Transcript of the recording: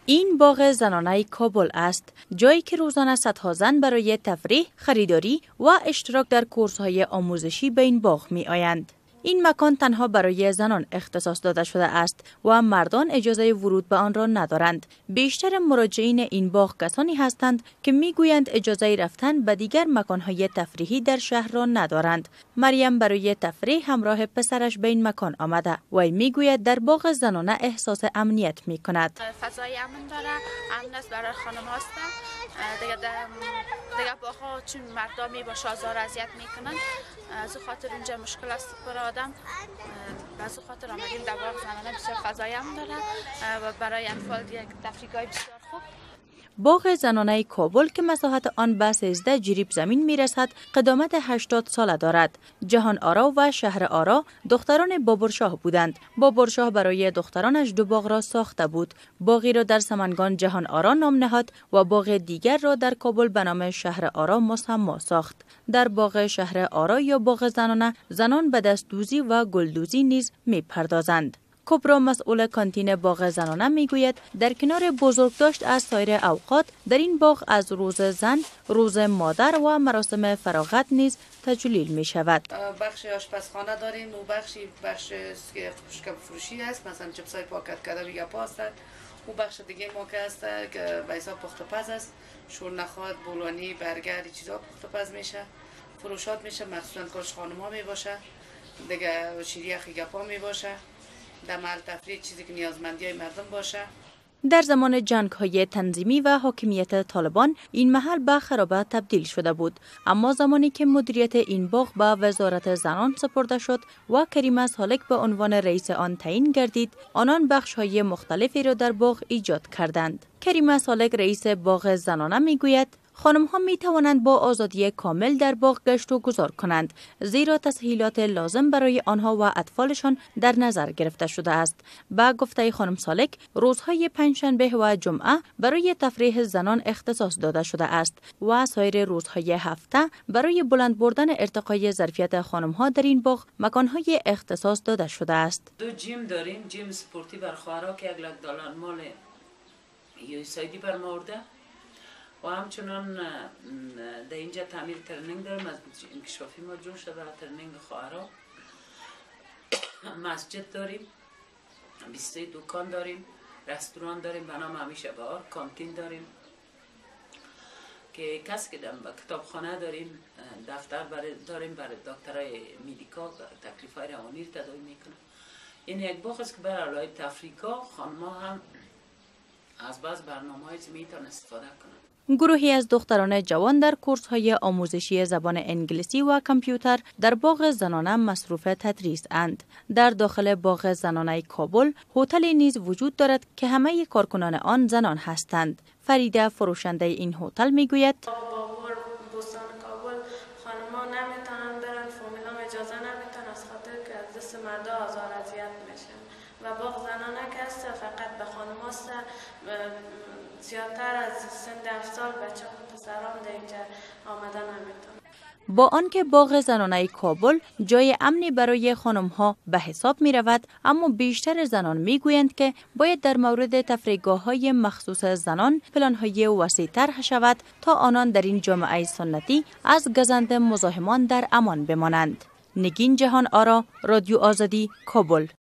این باغ زنانه کابل است، جایی که روزانه صدها زن برای تفریح، خریداری و اشتراک در کورس‌های آموزشی به این باغ می آیند. این مکان تنها برای زنان اختصاص داده شده است و مردان اجازه ورود به آن را ندارند. بیشتر مراجعین این باغ کسانی هستند که میگویند اجازه رفتن به دیگر مکانهای تفریحی در شهر را ندارند. مریم برای تفریح همراه پسرش به این مکان آمده و میگوید در باغ زنانه احساس امنیت می کند. فضای امن داره، امن است برای خانم هاست. دیگه باغ‌ها چون مردا می باشه آزار اذیت میکنن، از خاطر اونجا مشکل است برای آدم. از خاطر آمدیم در باغ زنانه، بسیار فضای امن داره و برای اطفال یک تفریحگاه بسیار خوب. باغ زنانه کابل که مساحت آن به 13 جریب زمین می رسد، قدامت 80 ساله دارد. جهان آرا و شهر آرا دختران بابرشاه بودند. بابرشاه برای دخترانش دو باغ را ساخته بود. باغی را در سمنگان جهان آرا نام نهاد و باغ دیگر را در کابل به نام شهر آرا مسما ساخت. در باغ شهر آرا یا باغ زنانه، زنان به دستدوزی و گلدوزی نیز می پردازند. کبرا مسئول کانتین باغ زنانه میگوید در کنار بزرگداشت از سایر اوقات در این باغ از روز زن، روز مادر و مراسم فراغت نیز تجلیل می شود. بخش آشپزخانه داریم و بخش فروشی است، مثلا چپس های پاکت کرده و گپا هستند. و بخش دیگه ما که هست که به حساب پخت و پز است، شورنخواد، بولانی، برگر، چیزا پخت و پز میشه، فروشات میشه، مخصوصا کارش خانم‌ها می باشه. دیگه شیریخ گپا می باشه. در محل تفریح چیزی که نیازمندی های مردم باشه. در زمان جنگ های تنظیمی و حاکمیت طالبان این محل به خرابه تبدیل شده بود، اما زمانی که مدیریت این باغ به وزارت زنان سپرده شد و کریمه سالک به عنوان رئیس آن تعیین گردید، آنان بخش های مختلفی را در باغ ایجاد کردند. کریمه سالک رئیس باغ زنانه میگوید خانم ها می توانند با آزادی کامل در باغ گشت و گذار کنند، زیرا تسهیلات لازم برای آنها و اطفالشان در نظر گرفته شده است. به گفته خانم سالک، روزهای پنجشنبه و جمعه برای تفریح زنان اختصاص داده شده است و سایر روزهای هفته برای بلند بردن ارتقای ظرفیت خانم ها در این باغ مکانهای اختصاص داده شده است. دو gym داریم، gym سپورتی بر خواهرها که $1 لک مال USAID بر ما آورده و همچنان در اینجا تعمیر training داریم، از انکشافی ما جور شده برای training خواهرها. مسجد داریم، 23 دکان داریم، رستوران داریم به نام همیشه بهار، کانتین داریم که کس که کتابخانه داریم، دفتر داریم برای دکترای medical تکلیف های روانی رو تداوی میکنه. این یک باغ است که برای علای تفریحگاه خانم‌ها هم از بعض برنامه‌های میتونن استفاده کنن. گروهی از دختران جوان در کورس‌های آموزشی زبان انگلیسی و کامپیوتر در باغ زنانه مصروف تدریس اند. در داخل باغ زنانه کابل هتل نیز وجود دارد که همه کارکنان آن زنان هستند. فریده فروشنده این هتل میگوید: بوستان کابل خانم‌ها نمیتونن برن، فامیلام اجازه نمیتونن از خاطر که از دست مردا آزار اذیت میشن و باغ زنانه که هست فقط به خانم‌هاست. زیادتر از سن 7 سال بچه پسران در اینجا آمدن نمیتونن. با آنکه باغ زنانه کابل جای امنی برای خانم‌ها به حساب می رود، اما بیشتر زنان می گویند که باید در مورد تفریحگاه‌های مخصوص زنان پلان‌های وسیع طرح شود تا آنان در این جامعه سنتی از گزند مزاحمان در امان بمانند. نگین جهان آرا، رادیو آزادی، کابل.